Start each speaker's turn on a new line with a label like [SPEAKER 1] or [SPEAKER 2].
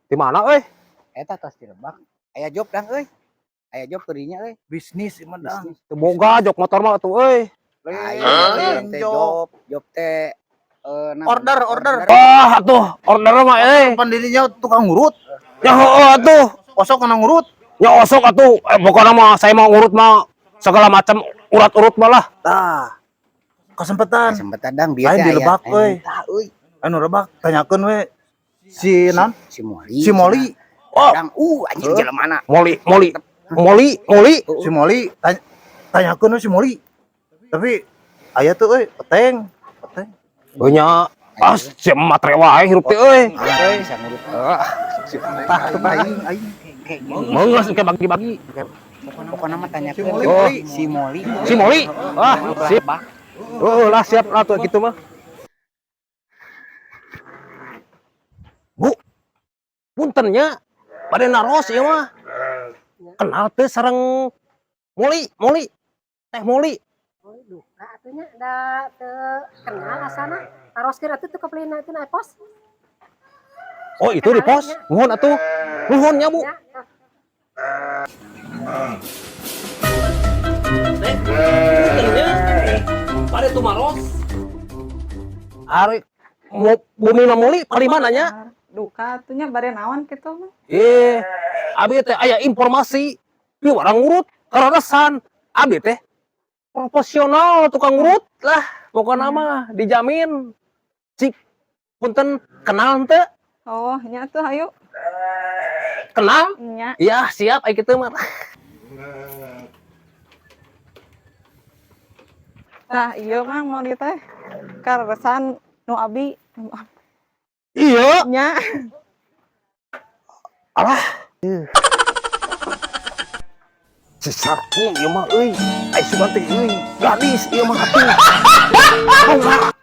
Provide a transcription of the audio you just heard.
[SPEAKER 1] Di mana euy?
[SPEAKER 2] Eta tos di Lebak. Aya job, Dang, euy. Aya job teudinya euy.
[SPEAKER 3] Bisnis ieu mah, Dang.
[SPEAKER 1] Teu boga jok motor mah atuh euy.
[SPEAKER 2] Ayo,
[SPEAKER 3] Lain
[SPEAKER 2] teh
[SPEAKER 3] job.
[SPEAKER 2] Job, job teh naon?
[SPEAKER 3] Order, order.
[SPEAKER 1] Wah, atuh order mah euy.
[SPEAKER 3] Pan dirinya tukang ngurut.
[SPEAKER 1] Ya heueuh atuh.
[SPEAKER 3] Osok kana ngurut.
[SPEAKER 1] Ya osok atuh. Eh, pokoknya mah saya mau ngurut mah segala macam urat-urut malah.
[SPEAKER 3] Tah. Kesempatan.
[SPEAKER 2] Kesempatan, Dang, bieu
[SPEAKER 3] Lain
[SPEAKER 2] teh
[SPEAKER 3] di
[SPEAKER 2] aya.
[SPEAKER 3] Lebak, euy.
[SPEAKER 2] Tah euy.
[SPEAKER 3] Anu Lebak tanyakeun we si non
[SPEAKER 2] Si Moli.
[SPEAKER 3] Si Moli.
[SPEAKER 1] Oh.
[SPEAKER 2] Dang, anjir
[SPEAKER 3] Heuh.
[SPEAKER 2] jelema.
[SPEAKER 1] Moli, moli, moli, moli.
[SPEAKER 3] Si Moli tanyakeun we si Moli. Tapi aya tuh euy, peteng. Peteng.
[SPEAKER 1] Oh nya, ah si matre wae hirup teh euy.
[SPEAKER 2] Ah, bisa ngurut.
[SPEAKER 3] Tah tuh aing aing.
[SPEAKER 1] Meunggeus engke bagi-bagi.
[SPEAKER 2] Pokoknya mah tanyakeun
[SPEAKER 3] Si Moli,
[SPEAKER 2] oh,
[SPEAKER 3] Moli.
[SPEAKER 2] Si Moli.
[SPEAKER 1] Si Moli. Ah, sip. Oh, lah siap lah tuh gitu mah. Bu, punten nya, bade naros ieu mah. Kenal teu sareng Moli, Moli. Teh Moli.
[SPEAKER 4] Oh, duka atuh nya, da teu kenal asana. Taroskeun atuh teu kapelina itu na pos.
[SPEAKER 1] Oh, itu di pos. Nuhun atuh. Nuhun nya, Bu.
[SPEAKER 4] Ya.
[SPEAKER 1] Teh, punten nya. Bade tumaros. Ari bumi Moli paling mana nya?
[SPEAKER 5] Duka atuh nya, bade naon kitu mah?
[SPEAKER 1] Eh, abi teh aya informasi piwarang ngurut kararesan. Abi teh profesional tukang ngurut lah, pokoknya mah dijamin. Cik, punten, kenal teu?
[SPEAKER 5] Oh, nya tuh ayo.
[SPEAKER 1] Kenal?
[SPEAKER 5] Nya.
[SPEAKER 1] Ya, siap ai kitu mah.
[SPEAKER 5] Tah, ieu mah mau di teh karesan nu abi.
[SPEAKER 1] Iya.
[SPEAKER 5] Nya.
[SPEAKER 1] Alah. Si Sarkum ieu mah euy. Ai sugan teh euy. Gadis ieu mah atuh. Bunga.